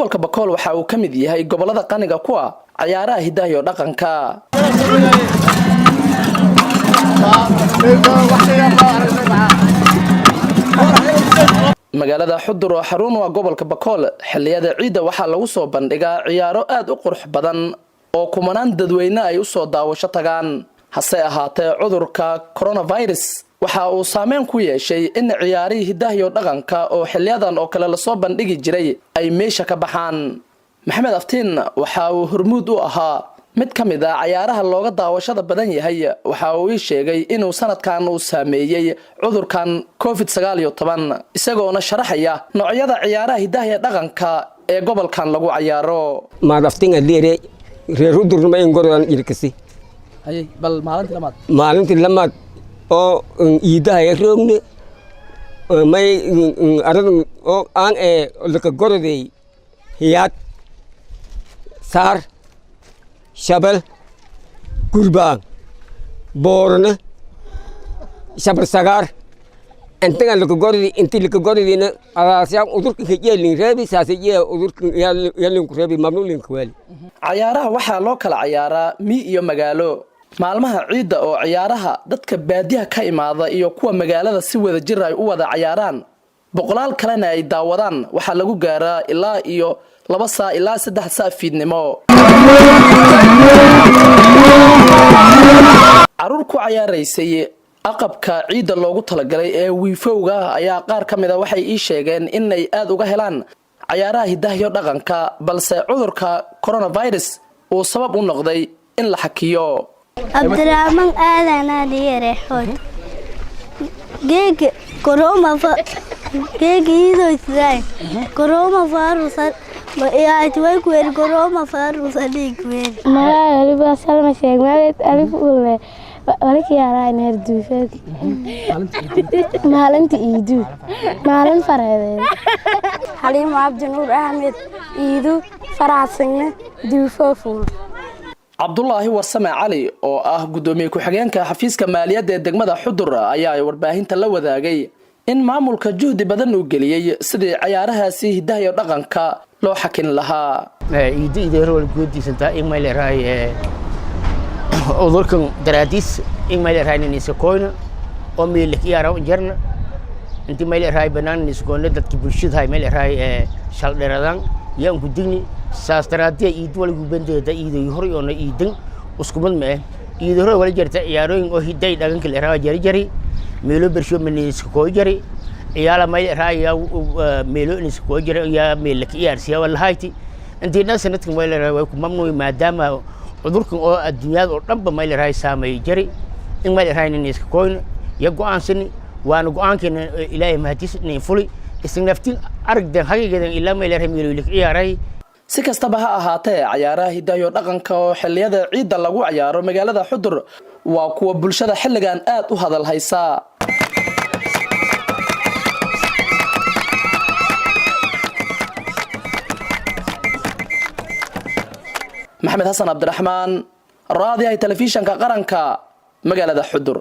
Gobolka Bakool waxa uu ka mid yahay gobolada qaniga ku ah cayaaraha hiddaha iyo dhaqanka. Magaalada Xudur oo xarun waa gobolka Bakool, xilliyada ciidda waxaa lagu soo bandhigaa ciyaaro aad u qurux badan oo kumanaan dadweyne ay usoo daawasho tagaan. Hase ahaatee, cudurka coronavirus waxa uu saameyn ku yeeshay in ciyaarihii hiddaha iyo dhaqanka oo xiliyadan oo kale lasoo bandhigi jiray ay meesha ka baxaan. Maxamed Aftiin waxa uu hormuud u ahaa mid ka mid ah cayaaraha looga daawashada badan yahay. Waxa uu ii sheegay inuu sanadkan uu saameeyey cudurkan COVID-19, isagoona sharaxaya noocyada ciyaaraha hiddaha iyo dhaqanka ee gobolkan lagu cayaaro. Maadaftinga leere reer Hudurnima in gorodan jirkasi. Bal maalintii lamaad. Maalintii lamaad oo iidaha rogne may aradan oo aan ee laka gorodey hiyaad, saar, shabal, gurbaan, boorana, shabal sagaar intagan laka gorodi. Inti laka gorodina alaasyaa udurka yeelin reebi saase yee udurka yalinku reebi mamnu linku weeli. Cayaaraha waxaa loo kala cayaaraa mi iyo magaalo. Maalmaha ciidda oo ciyaaraha dadka baadiyaha ka imaada iyo kuwa magaalada si wada jir ay u wada cayaaraan, boqolaal kalena ay daawadaan, waxaa lagu gaaraa ilaa iyo 2 saa ilaa 3 saa fiidnimo. Caruur ku cayaaraysay aqabka ciidda loogu talagalay ee wiifowga ayaa qaar ka mid a waxay ii sheegeen inay aada uga helaan cayaaraha hiddaha iyo dhaqanka, balse cudurka coronavirus uu sabab u noqday in la xakiyo. Cabdiraxmaan aadanaa dhiyareexood geega corona geega iidoysdaay corona virus yaatwaykuwer corona virus adhigwer. Magaca waliba Salma Sheeg Maxamed Alif Ulne. Wali ciyaaraa neer duufeed maalinta iidu, maalin farxadeed. Xaliimo Cabdi Nuur Axmed. Iidu faraxsanna duufo fuul. Cabdulaahi Warsame Cali oo ah guddoomiye ku-xigeenka xafiiska maaliyadda ee degmada Xudur ayaa warbaahinta la wadaagay in maamulka juhdi badan uu geliyey sidii cayaarahaasi hiddaha iyo dhaqanka loo xakin lahaa. Iido ideero goodiisantaa in may leerahay cudurkan daraadiis in may leerahay nisakoyna oo meelik iyaara jarna inti may leerahay banaan nisakoyna dadki bulshada may leerahay shaldheradaan yaan ku digni. Saas daraadiya iid waligu bandeeda iidoy hor yoona iidan iskumad ma eh. Iido hore wali jarta ciyaarooyin oo hiday dhaqanka leerahay jari jari meelo bersho maniskooy jari ciyaala may leerahay yaa meelo niskooy jari yaa meelik iyaarsiya walahayti. Intii dhan sanadkan way leerahay way ku mamnuuy maadaama cudurkan oo adduunyada oo dhanba may leerahay saameeyay jari in may leerahay nin iska koyn ya go'aansani, waana go'aankeena. Ilaahay mahadiis nin fuli isin naftin aragden hagigeedan ilaa may leerahay meelo ciyaaray. Si kastaba ha ahaatee, cayaaraha hiddaha iyo dhaqanka oo xilliyada ciidda lagu cayaaro magaalada Xudur waa kuwa bulshada xilligan aad u hadal haysa. Maxamed Xasan Cabdiraxmaan, raadiyaha telefishanka qaranka, magaalada Xudur.